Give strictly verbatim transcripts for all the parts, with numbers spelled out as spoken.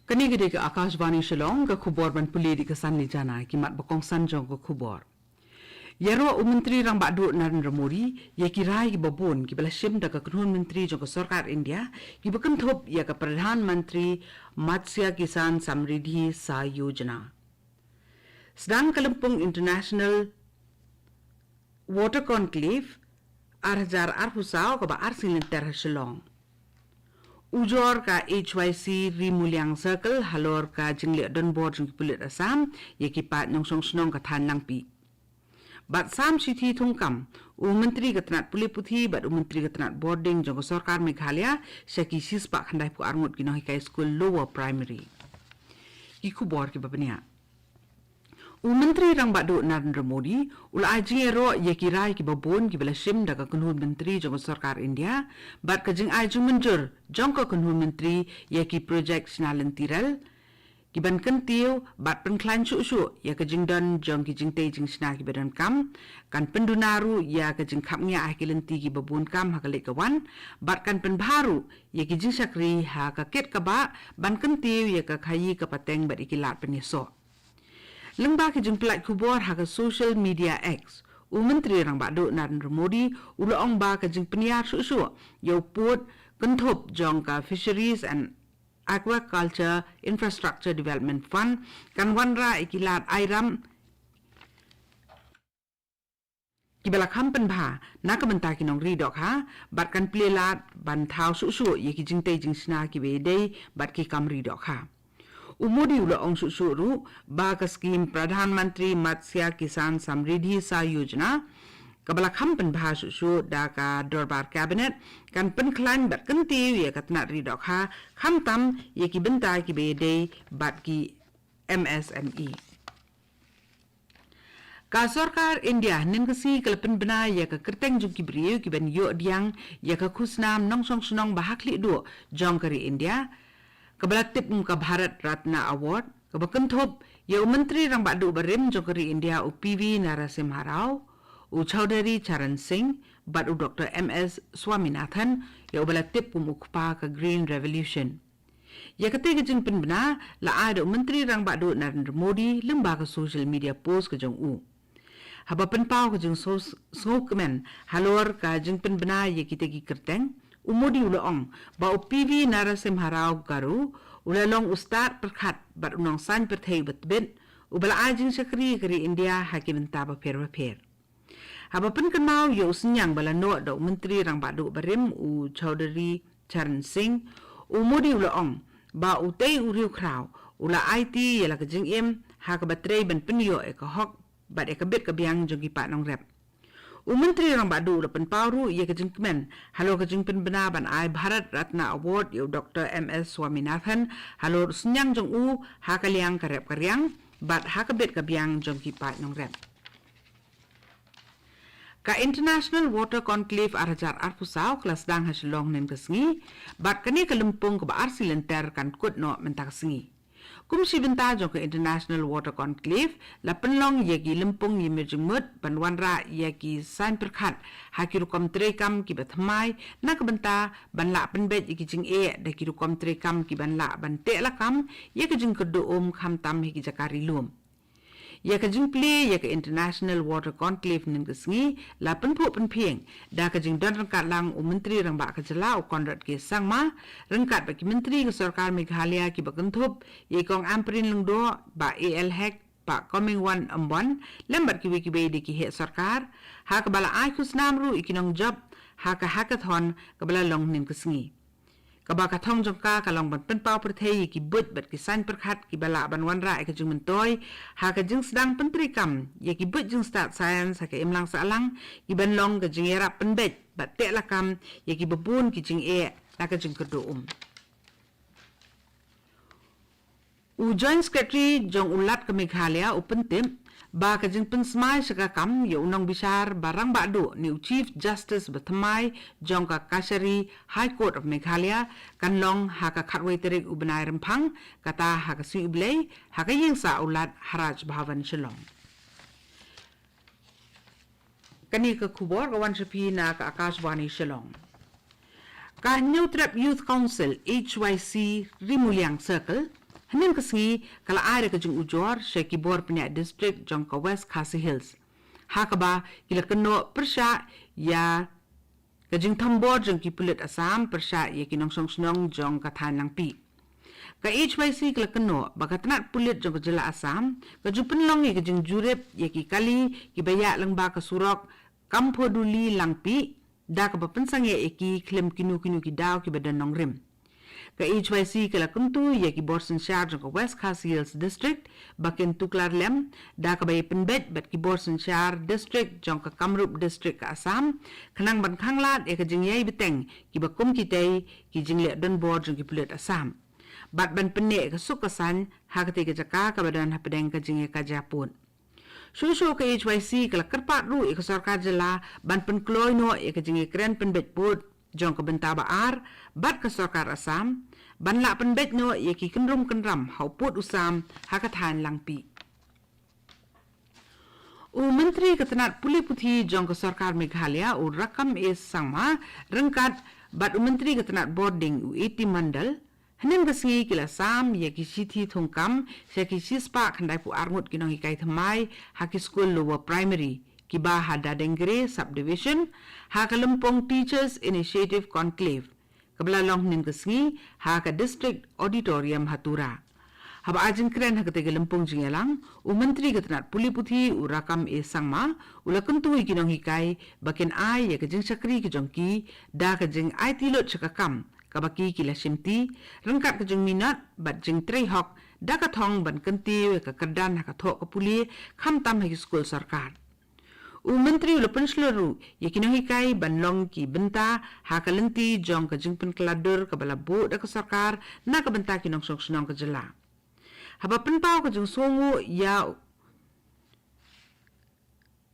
Kane ka dei ka Akashvani Shillong, ka khubor ban pule da ka Sanli Jana, ki mat ba kongsan jong ka khubor. Ïaroh u Myntri Rangbah Duh Narendra Modi ïa ki rai kiba bun kiba la shim da ka kynhun myntri jong ka sorkar India, kiba kynthup ïa ka Pradhan Mantri Matsya Kisan Samriddhi Sa Yojana. Sdang ka lympung International Water Conclave ar hajar arphew saw kaba ar sngi lynter ha Shillong. Ujor ka H Y C Ri Muliang Circle halor ka jingleh donbor jong ki pulit Assam ïa ki paid nongshong shnong ka thaiñ Langpih. Bad Sam Shithi Thungkam, u Myntri ka tnat pule puthi bad u Myntri ka tnat bording jong ka sorkar Meghalaya sha ki shispah khyndai phew ar ngut ki nonghikai skul lower primary. Ki khubor kiba bniah. U Myntri Rangbah Duh Narendra Modi u la ai jingïaroh ïa ki rai kiba bun kiba la shim da ka kynhun myntri jong ka sorkar India bad ka jingai jingmynjur jong ka kynhun myntri ïa ki projek shna lynti rel kiban kyntiew bad pynkhlaiñ shuh shuh ïa ka jingdon jong ki jingtei jingshna kiba donkam, kan pynduna ruh ïa ka jingkhapngiah ha ki lynti kiba bun kam ha ka leit ka wan bad kan pynbha ruh ïa ki jingshakri ha ka kit ka bah ban kyntiew ïa ka khaïi ka pateng bad ïa ki lad pynïasoh. Lyngba ki jingpynlait khubor ha ka social media X, u Myntri Rangbah Duh Narendra Modi u la ong ba ka jingpynïar shuh shuh ïa u pud kynthup jong ka Fisheries and Aquaculture Infrastructure Development Fund kan wanrah ïa ki lad airam kiba la kham pynbha na ka bynta ki nongri dohkha bad kan plie lad ban thaw shuh shuh ïa ki jingtei jingshna kiba ïadei bad ki kam ri dohkha. U Modi u la ong shuh shuh ruh ba ka skhim Pradhan Mantri Matsya Kisan Samriddhi Sa Yojana kaba la kham pynbha shuh shuh da ka Dorbar Cabinet kan pynkhlaiñ bad kyntiew ïa ka tnat ri dohkha, khamtam ïa ki bynta kiba ïadei bad ki M S M E. Ka sorkar India hynnin ka sngi ka la pynbna ïa ka kyrteng jong ki briew kiban ïoh pdiang ïa ka khusnam nongshong shnong ba hakhlieh duh jong ka ri India, kaba la tip kum ka Bharat Ratna Award, kaba kynthup ïa u Myntri Rangbah Duh barim jong ka ri India, u P V Narasimha Rao, u Chaudhary Charan Singh bad u Doctor M S Swaminathan, ïa uba la tip kum u kpa ka Green Revolution. Ïa katei ka jingpynbna la ai da u Myntri Rangbah Duh Narendra Modi lyngba ka social media post ka jong u. Haba pynpaw ka jingsngew-, sngewkmen halor ka jingpynbna ïa kitei ki kyrteng, u Modi u la ong ba u P V Narasimha Rao Garu u la long u stad pyrkhat bad u nongsaiñ pyrthei uba tbit, uba la ai jingshakri ïa ka ri India ha ki bynta bapher bapher. Haba pynkynmaw ïa u synñiang ba la noh da u Myntri Rangbah Duh barim, u Chaudhary Charan Singh, u Modi u la ong ba utei u riewkhraw u la aiti ïa la ka jingim ha kaba trei ban pynïoh ïa ka hok bad ïa ka bit ka biang jong ki paid nongrep. U Myntri Rangbah Duh u la pynpaw ruh ïa ka jingkmen halor ka jingpynbna ban ai Bharat Ratna Award ïa u Doctor M S Swaminathan halor u synñiang jong u ha ka liang ka rep ka riang bad ha ka bit ka biang jong ki paid nongrep. Ka International Water Conclave ar hajar arphew saw ka la sdang ha Shillong hynnin ka sngi, bad kane ka lympung kaba ar sngi lynter kan kut noh mynta ka sngi. Kum shi bynta jong ka International Water Conclave, la pynlong ïa ki lympung ïamir jingmut ban wanrah ïa ki saiñ pyrkhat ha ki rukom treikam kiba thymmai na ka bynta ban lah pynbeit ïa ki jingeh da ki rukom treikam kiban lah ban teh lakam ïa ka jingkyrduh um khamtam ha ki jaka ri lum. Ïa ka jingplie ïa ka International Water Conclave hynnin ka sngi la pynphuh pynphieng da ka jingdon ryngkat lang u Myntri Rangbah ka jylla u Conrad K Sangma, ryngkat bad ki myntri ka sorkar Meghalaya kiba kynthup ïa i Kong Ampareen Lyngdoh, Bah A L Hek, Bah Comingone Ymbon, lem bad kiwei kiwei de ki heh sorkar, ha kaba la ai khusnam ruh ïa ki nongjop ha ka hackathon kaba la long hynnin ka sngi. Kaba ka thong jong ka ka long ban pynpaw pyrthei ïa ki buit bad ki saiñ pyrkhat kiba lah ban wanrah ïa ka jingmyntoi ha ka jingsdang pyntreikam ïa ki buit jingstad science ha ka imlang sahlang, kiban long ka jingïarap pynbeit bad teh lakam ïa kiba bun ki jingeh na ka jingkyrduh um. U Joint Secretary jong u Lat ka Meghalaya u pyntip ba ka jingpynsmai sha ka kam ïa u nongbishar ba rangbah duh ne u Chief Justice ba thymmai jong ka Kachari High Court of Meghalaya kan long ha ka khatwei tarik u bnai Rymphang, kata ha ka sngi U Blei, ha ka ïing sah u Lat ha Raj Bhavan Shillong. Kane ka khubor ka wan sha phi na ka Akashvani Shillong. Ka Hynñiewtrep Youth Council, H Y C, Ri Muliang Circle, Hynnin ka sngi ka la ai da ka jingujor sha ki bor pynïaid district jong ka West Khasi Hills, ha kaba ki la kynnoh pyrshah ïa ka jingthombor jong ki pulit Assam pyrshah ïa ki nongshong shnong jong ka thaiñ Langpih. Ka H Y C ka la kynnoh ba ka tnat pulit jong ka jylla Assam ka ju pynlong ïa ka jingjurip ïa ki kali kiba ïaid lyngba ka surok Kamphoduli Langpih, da kaba pynsangeh ïa ki khlem kino kino ki daw kiba don nongrim. Ka H Y C ka la kyntu ïa ki bor synshar jong ka West Khasi Hills District ba kin tuklar lem, da kaba ïa pynbeit bad ki bor synshar district jong ka Kamrup District ka Assam, khnang ban khanglad ïa ka jingïai bteng kiba kum kitei ki jingleh donbor jong ki pulit Assam, bad ban pynneh ïa ka suk ka saiñ ha katei ka jaka kaba don hapdeng ka jingïakajia pud. Shuh shuh ka H Y C ka la kyrpad ruh ïa ka sorkar jylla ban pynkloi noh ïa ka jingïakren pynbeit pud jong ka bynta ba ar bad ka sorkar Assam, ban lah pynbeit noh ïa ki kynrum kynram ha u pud u sam ha ka thaiñ Langpih. U Myntri ka tnat pule puthi jong ka sorkar Meghalaya, u Rakkam A Sangma, ryngkat bad u Myntri ka tnat bording, u A T Mondal, hynnin ka sngi ki la sam ïa ki shithi thungkam sha ki shispah khyndaiphew arngut ki nonghikai thymmai ha ki skul lower primary kiba ha Dadengre Subdivision, ha ka lympung Teachers Initiative Conclave kaba la long hynnin ka sngi ha ka District Auditorium ha Tura. Haba ai jingkren ha katei ka lympung jingïalang, u Myntri ka tnat pule puthi, u Rakkam A Sangma, u la kyntu ïa ki nonghikai ba kin ai ïa ka jingshakri ka jong ki da ka jingaiti lut sha ka kam kaba ki ki la shimti, ryngkat ka jingminot bad jingtrei hok da ka thong ban kyntiew ïa ka kyrdan ha ka thoh ka pule, khamtam ha ki skul sorkar. U Myntri u la pynshlur ruh ïa ki nonghikai ban long ki bynta ha ka lynti jong ka jingpynkylla dur kaba la buh da ka sorkar na ka bynta ki nongshong shnong ka jylla. Haba pynpaw ka jingsngewnguh ïa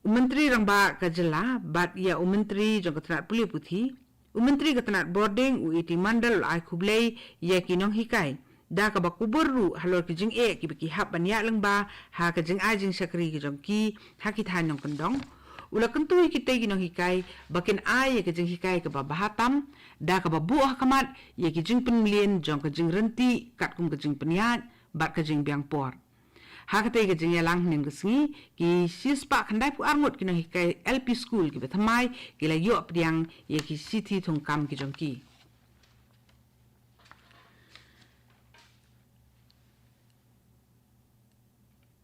u Myntri Rangbah ka jylla bad ïa u Myntri jong ka tnat pule puthi, u Myntri ka tnat bording, u A T Mondal, u la ai khublei ïa ki nonghikai da kaba kubur ruh halor ki jingeh kiba ki hap ban ïaid lyngba ha ka jingai jingshakri ki jong ki ha ki thaiñ nongkyndong. U la kyntu ïa kitei ki nonghikai ba kin ai ïa ka jinghikai kaba bha tam, da kaba buh ha khmat ïa ki jingpynmlien jong ka jingryntih katkum ka jingpynïaid bad ka jingbiang por. Ha katei ka jingïalang hynnin ka sngi, ki shispah khyndaiphew arngut ki nonghikai L P school kiba thymmai ki la ïoh pdiang ïa ki shithi thungkam ki jong ki.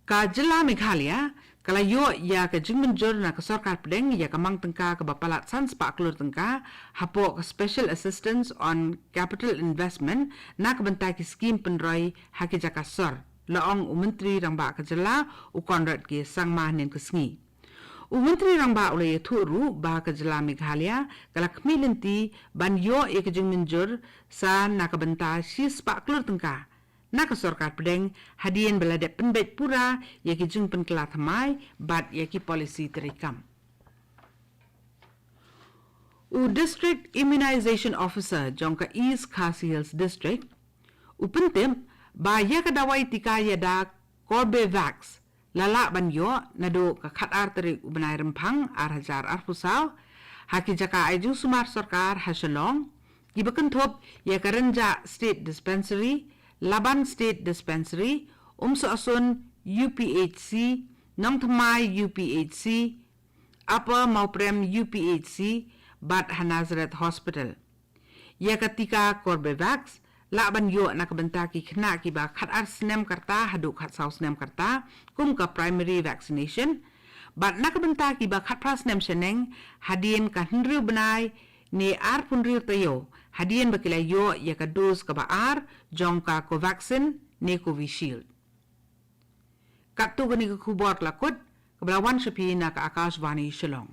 Ka jylla Meghalaya ka la ïoh ïa ka jingmynjur na ka sorkar pdeng ïa ka mang tyngka kaba palat san spah klur tyngka hapoh ka Special Assistance on Capital Investment na ka bynta ki skim pynroi ha ki jaka sor, la ong u Myntri Rangbah ka jylla, u Conrad K Sangma, hynnin ka sngi. U Myntri Rangbah u la ïathuh ruh ba ka jylla Meghalaya ka la khmih lynti ban ïoh ïa ka jingmynjur sa na ka bynta shispah klur tyngka na ka sorkar pdeng, hadien ba la dep pynbeit pura ïa ki jingpynkylla thymmai bad ïa ki policy treikam. U District Immunization Officer jong ka East Khasi Hills District u pyntip ba ïa ka dawai tika ïada Corbevax la lah ban ïoh naduh ka khatar tarik u bnai Rymphang ar hajar arphew saw ha ki jaka ai jingsumar sorkar ha Shillong, kiba kynthup ïa ka Rynjah State Dispensary, Laban State Dispensary, Umsohsun U P H C, Nongthymmai U P H C, Upper Mawprem U P H C bad ha Nazareth Hospital. Ïa ka tika Corbevax lah ban ïoh na ka bynta ki khynnah kiba khatar snem ka rta haduh khatsaw snem ka rta kum ka primary vaccination, bad na ka bynta kiba khatphra snem shaneng hadien ka hynriew bnai ne arphew hynriew taïew hadien ba ki la ïoh ïa ka dose kaba ar jong ka Covaxin ne Covishield. Katto katne ka khubor la kut kaba la wan sha phi na ka Akashvani Shillong.